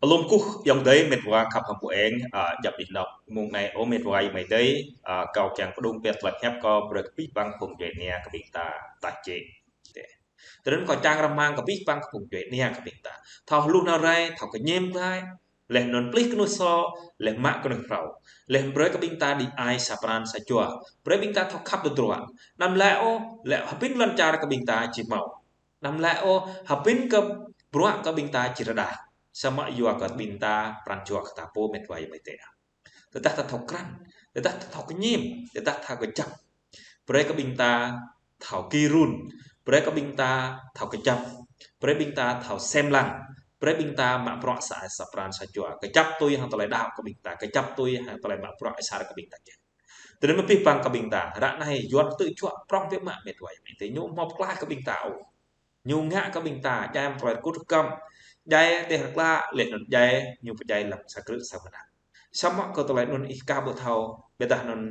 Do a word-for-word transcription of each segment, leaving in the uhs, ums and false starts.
Alum kuh yong dei met wa khăp hăng ƀu eng, a, djăp đih nŏk. Mông anai ơ met wa yong mai dei, a, kâo kiăng pơdŏng pĕt tơlơi hiăp kâo brơi kơ pih păng phung djuai ania kơ ƀing ta tah čĕ. Tơdơi anŭn kâo čang rơmang kơ pih păng kơ phung djuai ania kơ ƀing ta. Thâo hluh nao rai, thâo kơñem glăi, laih anŭn plih kơnuih sô, laih mă kơnuih hrâo. Laih brơi kơ ƀing ta đĭ ai sa pran sa jua. Brơi ƀing ta thâo khăp tơdruă. Anăm laĭ ôh, laĭ hơbĭn lŏn čar kơ ƀing ta či hmâo. Anăm laĭ ôh, hơbĭn kơ bruă kơ ƀing ta či rơđah. Samơ̆ yua kơ ƀing ta pran jua kơ ta pô met wa yong mai dei. Tơdah ta thâo krăn, tơdah ta thâo kơñem, tơdah ta thâo kơjăp. Brơi kơ ƀing ta thâo gir run, brơi kơ ƀing ta thâo kơjăp, brơi ƀing ta thâo sem lăng, brơi ƀing ta mă bruă sa ai sa pran sa jua. Kơjăp tui hăng tơlơi đaŏ kơ ƀing ta, kơjăp tui hăng tơlơi mă bruă asar kơ ƀing ta kiăng. Tơdơi anŭn pih păng kơ ƀing ta, ră anai Yuan tŭ juă prŏng biă mă met wa yong mai dei, ñu ƀu hmâo pơklaih kơ ƀing ta ôh. Ñu ngă kơ ƀing ta, djai mă tơlơi rơkut rơkăm, djai teh rơkla, laih anŭn djai ñu pơdjai lăm sa krư̆ sa mơnă. Samơ̆ kơ tơlơi anŭn ih ka ƀu thâo, ƀiădah anŭn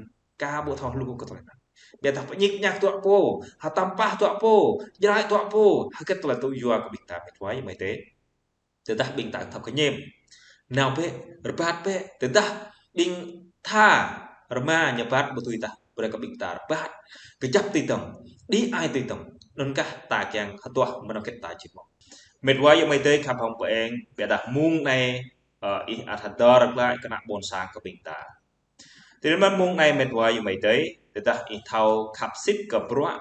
ka ƀu thâo hluh kơ tơlơi anŭn. Ƀiădah pơñik ñak tŭ pô, hơtăm pah tŭ pô, jrai tŭ pô, hơget tơlơi tŭ yua kơ ƀing ta met wa yong mai dei. Tơdah ƀing ta thâo kơñem, nao bĕ, rơbat bĕ, tơdah ƀing tha rơma ñu rơbat ƀu tui tah, brơi kơ ƀing ta rơbat, kơjăp tui tong, đĭ ai tui tong, anŭn kah ta kiăng hơduah mơnơ̆ng hơget ta či hmâo. Met wa yong mai dei khăp hăng ƀu eng, ƀiădah mông anai, ơ, ih ăt hơdơr glăi kơ ană ƀôn sang kơ ƀing ta. Tơdơi anŭn mơ̆n mông anai met wa yong mai dei, tơdah ih thâo khăp sĭt kơ bruă,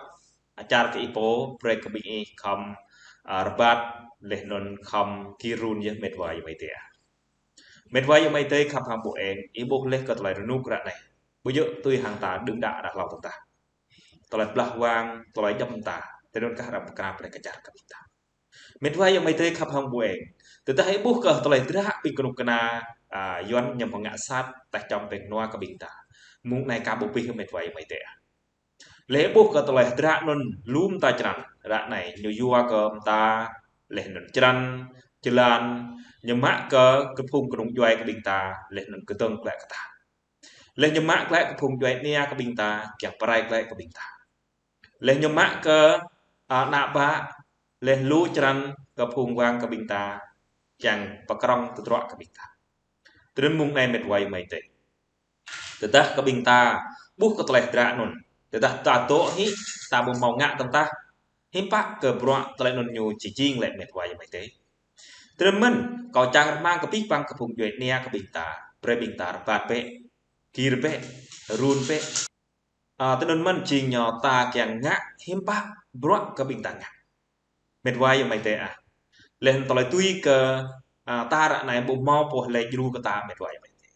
a, čar kơ ih pô, brơi kơ ƀing ih khŏm, a, rơbat, laih anŭn khŏm gir run yơh met wa yong mai dei. Met wa yong mai dei khăp hăng ƀu eng, ih ƀuh laih kơ tơlơi rơnŭk ră anai. Ƀu djơ̆ tui hăng ta đưm đă đah hlâo tơdah. Tơlơi blah wang, tơlơi djŏp mơta, tơdơi anŭn kah arăng pơkra brơi kơ čar kơ ƀing ta. Met wa yong mai dei khăp hăng ƀu eng. Tơdah ih ƀuh kơ tơlơi dră ƀing kơnuk kơna, a, Yuan ñu pơngă sat, tah čăm pĕng nua kơ ƀing ta. Mông anai ka ƀu pih met wa yong mai dei. Laih ih ƀuh kơ tơlơi dră anŭn lŏm ta črăn, ră anai ñu yua kơ mơta, laih anŭn črăn, jơlan, ñu mă kơ kơ phung kơnung djuai kơ ƀing ta, laih anŭn kơdơ̆ng glăi kơ ta. Laih ñu mă glăi kơ phung djuai ania kơ ƀing ta, kiăng pơrai glăi kơ ƀing ta. Laih ñu mă kơ, a, ană bă, laih lu črăn kơ phung wang kơ ƀing ta, kiăng pơkrŏng tơdruă kơ ƀing ta. Tơdơi anŭn mông anai met wa yong mai dei. Tơdah kơ ƀing ta ƀuh kơ tơlơi dră anŭn, tơdah ta dŏ hĭ, ta ƀu hmâo ngă tơdah, hiư̆m pă kơ bruă tơlơi anŭn ñu či jing lĕ met wa yong mai dei. Tơdơi anŭn mơ̆n, kâo čang rơmang kơ pih păng kơ phung djuai ania kơ ƀing ta, brơi ƀing ta rơbat bĕ, gir bĕ, run bĕ. A, tơdơi anŭn mơ̆n jing ñu ta kiăng ngă hiư̆m pă bruă kơ ƀing ta ngă. Met wa yong mai dei ah. Laih anŭn tơlơi tui kơ, a, ta ră anai ƀu hmâo pô laĭ djru kơ ta met wa yong mai dei.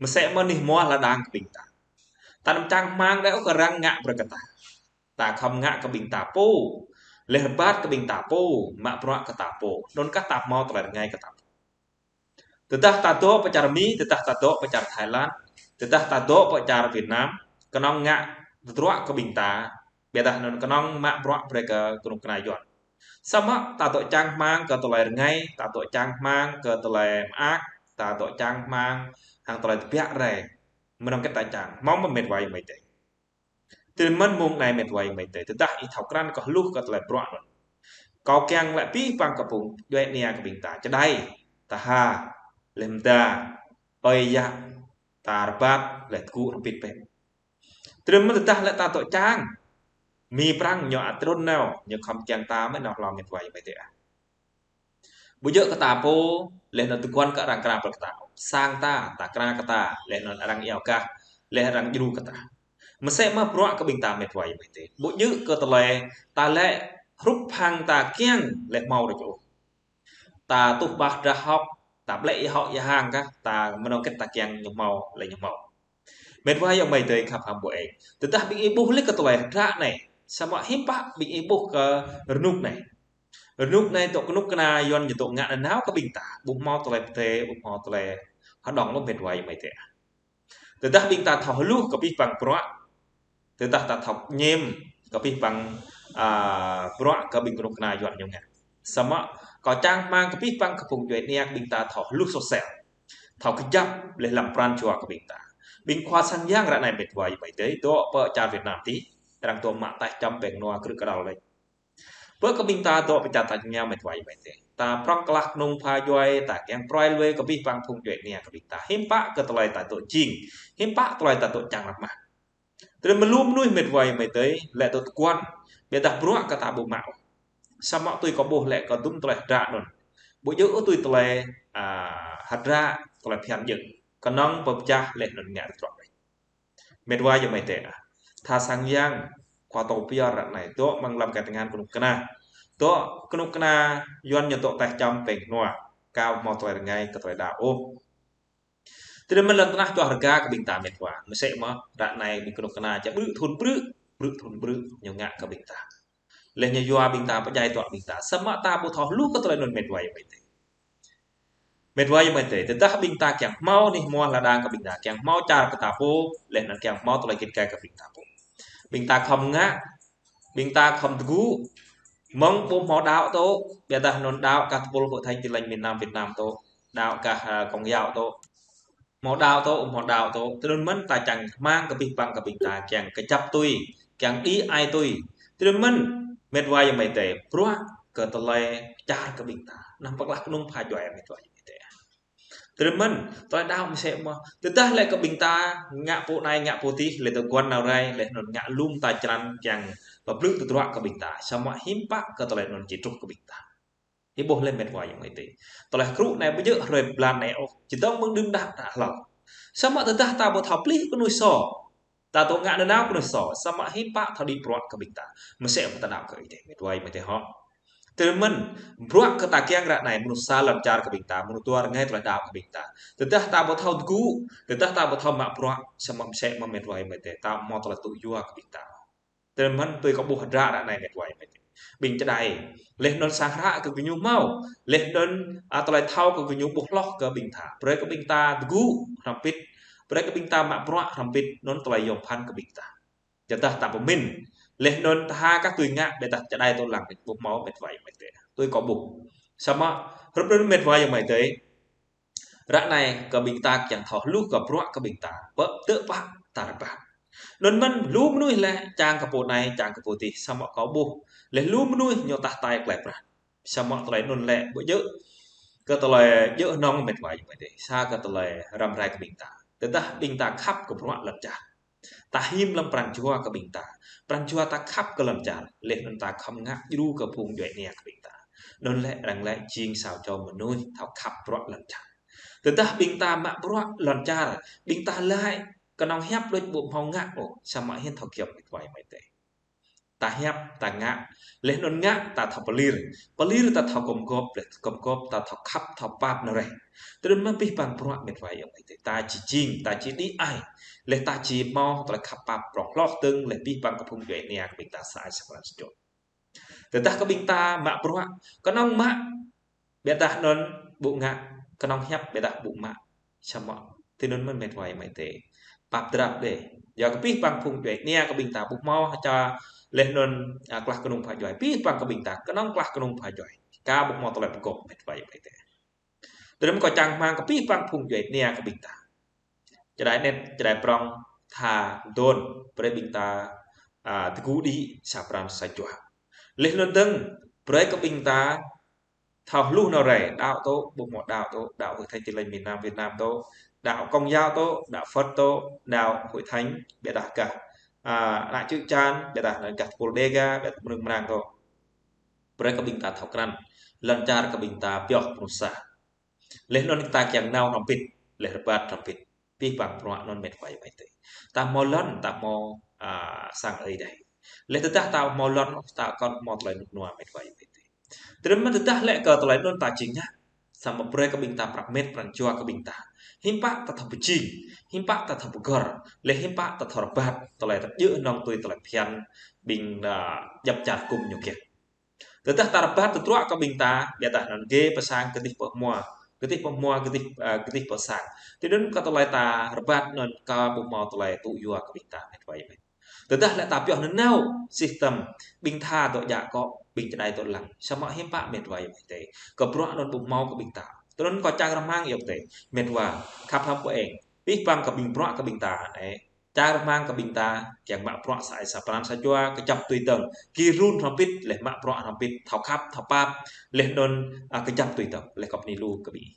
Mơsĕ mơ̆n anih hmua lŏn đang kơ ƀing ta. Ta anăm čang rơmang đơi ôh kơ arăng ngă brơi kơ ta. Ta khŏm ngă kơ ƀing ta pô. Laih rơbat kơ ƀing ta pô, mă bruă kơ ta pô. Anŭn kah ta hmâo tơlơi rơngai kơ ta pô. Tơdah ta dŏ pơ čar Mi, tơdah ta dŏ pơ čar Thái Lan, tơdah ta dŏ pơ čar Việt Nam, kơnơ̆ng ngă tơdruă kơ ƀing ta, ƀiădah anŭn kơnơ̆ng mă bruă brơi kơ kơnuk kơna Yuan. Samơ̆ ta dŏ čang rơmang kơ tơlơi rơngai, ta dŏ čang rơmang kơ tơlơi mơak, ta dŏ čang rơmang hăng tơlơi tơbiă rai. Mơnơ̆ng hơget ta čang, hmâo mơ̆n met wa yong mai dei. Tơdơi anŭn mơ̆n mông anai met wa yong mai dei, tơdah ih thâo krăn kơ hluh kơ tơlơi bruă anŭn. Kâo kiăng laĭ pih păng kơ phung djuai ania kơ ƀing ta, čơđai, tơha, laih mơda, ơi yă, ta rơbat, laih tơgŭ rơbit bĕ. Tơdơi anŭn mơ̆n tơdah lĕ ta dŏ čang, Mi Prăng ñu ăt trŭn nao, ñu khŏm kiăng ta mơ̆n nao hlâo met wa yong mai dei ah. Ƀu djơ̆ kơ ta pô, laih anŭn tơguan kơ arăng kra brơi kơ ta. Sang ta, ta kra kơ ta, laih anŭn arăng iâu gah, laih arăng djru kơ ta. Mơsĕ mơ̆n bruă kơ ƀing ta met wa yong mai dei. Ƀu djơ̆ kơ tơlơi ta lĕ hrup hăng ta kiăng laih hmâo đôč ôh. Ta tuh bah drah hŏk, ta ƀlĕ ia hŏk ia hăng kah, ta mơnơ̆ng hơget ta kiăng ñu hmâo, laih ñu hmâo. Met wa yong mai dei khăp hăng ƀu eng. Tơdah ƀing ih ƀuh laih kơ tơlơi dră anai, samơ̆ hiư̆m pă ƀing ih ƀuh kơ rơnŭk anai. Rơnŭk anai dŏ kơnuk kơna Yuan ñu dŏ ngă nanao kơ ƀing ta, ƀu hmâo tơlơi pơtê, ƀu hmâo tơlơi hơđong ôh met wa yong mai dei. Tơdah ƀing ta thâo hluh kơ pih păng bruă, tơdah ta thâo kơñem kơ pih păng, a, bruă kơ ƀing kơnuk kơna Yuan ñu ngă. Samơ̆ kâo čang rơmang kơ pih păng kơ phung djuai ania kơ ƀing ta thâo hluh soh sel. Thâo kơjăp laih lăm pran jua kơ ƀing ta. Ƀing khua sang yang ră anai met wa yong mai dei, dŏ pơ čar Việt Nam tih, arăng dŏ mă tah čăm pĕng nua krư̆ kơdăl laih. Pơ kơ ƀing ta dŏ pơ čar ta ñu met wa yong mai dei. Ta prŏng klah kơnung pha djuai, ta kiăng pruai lui kơ abih bang phung djuai ania kơ ƀing ta. Hiư̆m pă kơ tơlơi ta dŏ jing, hiư̆m pă tơlơi ta dŏ čang rơmah. Tơdơi mơ̆n lu mơnuih met wa ayŏng amai adơi, lĕ dŏ tơguan, ƀiădah bruă kơ ta ƀu mă ôh. Samơ̆ tui kâo ƀuh lĕ kơ dŭm tơlơi hơdră anŭn. Ƀu djơ̆ ôh tui tơlơi, a, hơdră, tơlơi phiăn djơ̆. Kơnơ̆ng pơpơčah laih anŭn ngă tơdruă. Met wa ayŏng amai adơi ah. Tha sang yang, khua tô pioh ră anai, dŏ amăng lăm kơ tơngan kơnuk kơna. Dŏ kơnuk kơna Yuan ñu dŏ taih čăm pĕng hnua. Ka ƀu hmâo tơlơi rơngai kơ tơlơi đaŏ ôh. Tơdơi mơ̆n lŏn tơnah čuah rơga kơ ƀing ta met wa. Mơsĕ mơ̆, ră anai ƀing kơnuk kơna čă ƀrư̆ thŭn ƀrư̆, ƀrư̆ thŭn ƀrư̆, ñu ngă kơ ƀing ta. Laih ñu yua ƀing ta, pơdjai tŏ ƀing ta. Samơ̆ ta ƀu thâo hluh kơ tơlơi anŭn met wa ayŏng amai adơi. Met wa ayŏng amai adơi, tơdah ƀing ta kiăng hmâo anih hmua lŏn đang kơ ƀing ta, kiăng hmâo čar kơ ta pô, laih anŭn kiăng hmâo tơlơi git gai kơ ƀing ta pô. Ƀing ta khŏm ngă, ƀing ta khŏm tơgŭ, mơ̆ng ƀu hmâo đaŏ tŏ, ƀiădah anŭn đaŏ kah tơpul Hội Thánh Tin Lành miền Nam Việt Nam tŏ, đaŏ kah, a, Công giáo tŏ. Hmâo đaŏ tŏ, hmâo đaŏ tŏ. Tơdơi mơ̆n ta čang rơmang kơ abih bang kơ ƀing ta kiăng kơjăp tui, kiăng đĭ ai tui. Tơdơi mơ̆n met wa ayŏng amai adơi, bruă kơ tơlơi čar kơ ƀing ta. Anăm pơklah kơnung pha djuai met wa ayŏng amai adơi. Tơdơi mơ̆n, tơlơi đaŏ mơsĕ mơ̆. Tơdah lĕ kơ ƀing ta, ngă pô anai, ngă pô adih, lĕ tơguan nao rai, laih anŭn ngă lŏm ta črăn kiăng pơblư̆ tơdruă kơ ƀing ta. Samơ̆ hiư̆m pă kơ tơlơi anŭn či truh kơ ƀing ta. Ih ƀuh laih met wa ayŏng amai adơi. Tơlơi hơkrŭ anai ƀu djơ̆ hrơi blan anai ôh, čơdơ̆ng mơ̆ng đưm đă đă hlâo. Samơ̆ tơdah ta ƀu thâo plih kơ mơnuih sô. Ta dŏ ngă nanao kơ mơnuih sô, samơ̆ hiư̆m pă thâo đĭ bruă kơ ƀing ta. Mơsĕ mơ̆ ta đaŏ kơ Ơi Adai met wa ayŏng amai adơi hŏ. Tơdơi mơ̆n, bruă kơ ta kiăng ră anai, mơnuih sa lŏn čar kơ ƀing ta, mơnuih dua rơngai tơlơi đaŏ kơ ƀing ta. Tơdah ta ƀu thâo tơgŭ, tơdah ta ƀu thâo mă bruă, samơ̆ mơsĕ mơ̆ met wa ayŏng amai adơi, ta hmâo tơlơi tŭ yua kơ ƀing ta. Tơdơi mơ̆n tui kâo ƀuh hơdră ră anai met wa ayŏng amai adơi. Ƀing čơđai. Laih anŭn sang hră kơ gơñu hmâo. Laih anŭn, a, tơlơi thâo kơ gơñu ƀuh hloh kơ ƀing ta. Brơi kơ ƀing ta tơgŭ hrŏm hơbĭt. Brơi kơ ƀing ta mă bruă hrŏm hơbĭt. Anŭn tơlơi yôm phăn kơ ƀing ta. Tơdah ta pơmĭn. Laih anŭn tha kah tui ngă ƀiădah čơđai tŏ lăng ƀu hmâo met wa ayŏng amai adơi. Tui kâo ƀuh. Samơ̆ hrup anŭn met wa ayŏng amai adơi. Ră anai kơ ƀing ta kiăng thâo hluh kơ bruă kơ ƀing ta. Pơ tơ̆ pă ta rơbat. Anŭn mơ̆n lu mơnuih lĕ čang kơ pô anai, čang kơ pô adih, samơ̆ kâo ƀuh. Laih lu mơnuih ñu tah tai tơlơi pran. Samơ̆ tơlơi anŭn lĕ ƀu djơ̆ kơ tơlơi djơ̆ hnong met wa ayŏng amai adơi. Sa kơ tơlơi răm rai kơ ƀing ta. Tơdah ƀing ta khăp kơ bruă lŏn čar. Ta him lăm pran jua kơ ƀing ta. Pran jua ta khăp kơ lŏn čar. Laih anŭn ta khŏm ngă djru kơ phung djuai ania kơ ƀing ta. Anŭn lĕ arăng lĕ jing sa čô mơnuih thâo khăp bruă lŏn čar. Tơdah ƀing ta mă bruă lŏn čar, ƀing ta laĭ kơnơ̆ng hiăp đôč ƀu hmâo ngă ôh, samơ̆ hiư̆m thâo giŏng met wa ayŏng amai adơi. Ta hiăp, ta ngă, laih anŭn ngă, ta thâo pơlir. Pơlir ta thâo gum gôp, laih gum gôp ta thâo khăp, thâo pap nao rai. Tơdơi mơ̆n abih bang bruă met wa ayŏng amai adơi. Ta či jing, ta či đĭ ai. Laih ta či hmâo tơlơi khăp pap prŏng hloh dơ̆ng, laih abih bang kơ phung djuai ania kơ ƀing ta sa ai sa pran sa jua. Tơdah kơ ƀing ta mă bruă, kơnơ̆ng mă, ƀiădah anŭn ƀu ngă, kơnơ̆ng hiăp ƀiădah ƀu mă, samơ̆ tui anŭn mơ̆n met wa ayŏng amai adơi. Pap drap đơi. Yua kơ abih bang phung djuai ania kơ ƀing ta ƀu hmâo hơča laih anŭn, a, klah kơnung pha djuai. Abih bang kơ ƀing ta, kơnơ̆ng klah kơnung pha djuai. Ka ƀu hmâo tơlơi pơgop met wa ayŏng amai adơi. Tơdơi mơ̆n kâo čang rơmang kơ abih bang phung djuai ania kơ ƀing ta. Čơđai anet, čơđai prŏng, tha, dŏn, brơi ƀing ta, a, tơgŭ đĭ sa pran sa jua. Laih anŭn dơ̆ng, brơi kơ ƀing ta thâo hluh nao rai, đaŏ tŏ, ƀu hmâo đaŏ tŏ, đaŏ Hội Thánh Tin Lành miền Nam Việt Nam tŏ, đaŏ Công giáo tŏ, đaŏ Phật tŏ, đaŏ Hội Thánh, ƀiădah gah, a, ană čư̆ čan, ƀiădah gah tơpul Đêga, ƀiădah mơnơ̆ng mơnang tŏ. Brơi kơ ƀing ta thâo krăn, lŏn čar kơ ƀing ta pioh mơnuih sa. Laih anŭn ta kiăng nao hrŏm hơbĭt, laih rơbat hrŏm hơbĭt. Abih bang bruă anŭn met wa ayŏng amai adơi. Ta hmâo lŏn, ta hmâo, a, sang Ơi Adai. Laih tơdah ta hmâo lŏn, ta kŏn hmâo tơlơi rơnŭk rơnua met wa ayŏng amai adơi. Tơdơi mơ̆n tơdah lĕ kơ tơlơi anŭn ta či ngă. Samơ̆ brơi kơ ƀing ta prăp met pran jua kơ ƀing ta. Hiư̆m pă ta thâo pơjing, hiư̆m pă ta thâo pơgor, laih hiư̆m pă ta thâo rơbat, tơlơi ta djơ̆ hnong tui tơlơi phiăn ƀing, a, djŏp čar kŭm ñu kiăng. Tơdah ta rơbat tơdruă kơ ƀing ta, ƀiădah anŭn gê pơ sang, gơdih pơ hmua, gơdih pơ hmua, gơdih, a, gơdih pơ sang. Tui anŭn kơ tơlơi ta rơbat anŭn ka ƀu hmâo tơlơi tŭ yua kơ ƀing ta met wa ayŏng amai adơi. Tơdah lĕ ta pioh nanao sistem ƀing tha dŏ djă akŏ, ƀing čơđai dŏ lăng. Samơ̆ hiư̆m pă met wa ayŏng amai adơi. Kơ bruă anŭn ƀu hmâo kơ ƀing ta. Tui anŭn kâo čang rơmang ayŏng adơi. Met wa, khăp hăm pơ-eng. Abih bang kơ ƀing bruă kơ ƀing ta anai. Čar rơmang kơ ƀing ta, kiăng mă bruă sa ai sa pran sa jua, kơjăp tui tơ̆ng. Gir run hrŏm hơbĭt, laih mă bruă hrŏm hơbĭt, thâo khăp, thâo pap, laih anŭn, a, kơjăp tui tơ̆ng. Laih kâo bơni lu kơ ƀing ih.